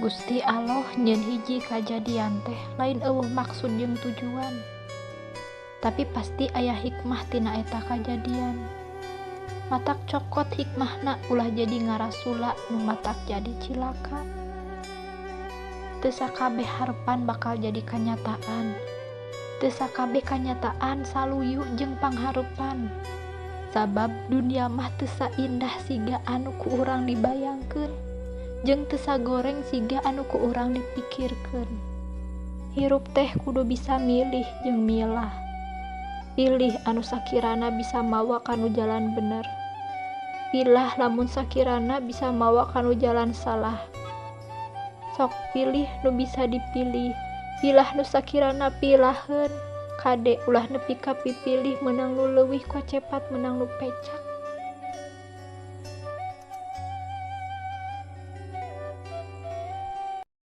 Gusti Allah nyieun hiji kajadian teh lain euweuh maksud jeung tujuan, tapi pasti aya hikmah tina eta kajadian. Matak cokot hikmahna, ulah jadi ngarasula nu matak jadi cilaka. Teu sakabeh harepan bakal jadi kanyataan, teu sakabeh kanyataan saluyu jeung pangharepan, sabab dunia mah teu saindah siga anu ku urang dibayangkeun jeung teu sagoreng siga anu ku urang dipikirkeun. Hirup teh kudu bisa milih jeung milah. Pilih anu sakirana bisa mawa kanu jalan bener, pilah lamun sakirana bisa mawa kanu jalan salah. Sok pilih nu bisa dipilih, pilah nu sakirana pilaheun. Kade, ulah nepi ka pipilih meunang nu leuwih kocepat, meunang nu pecak.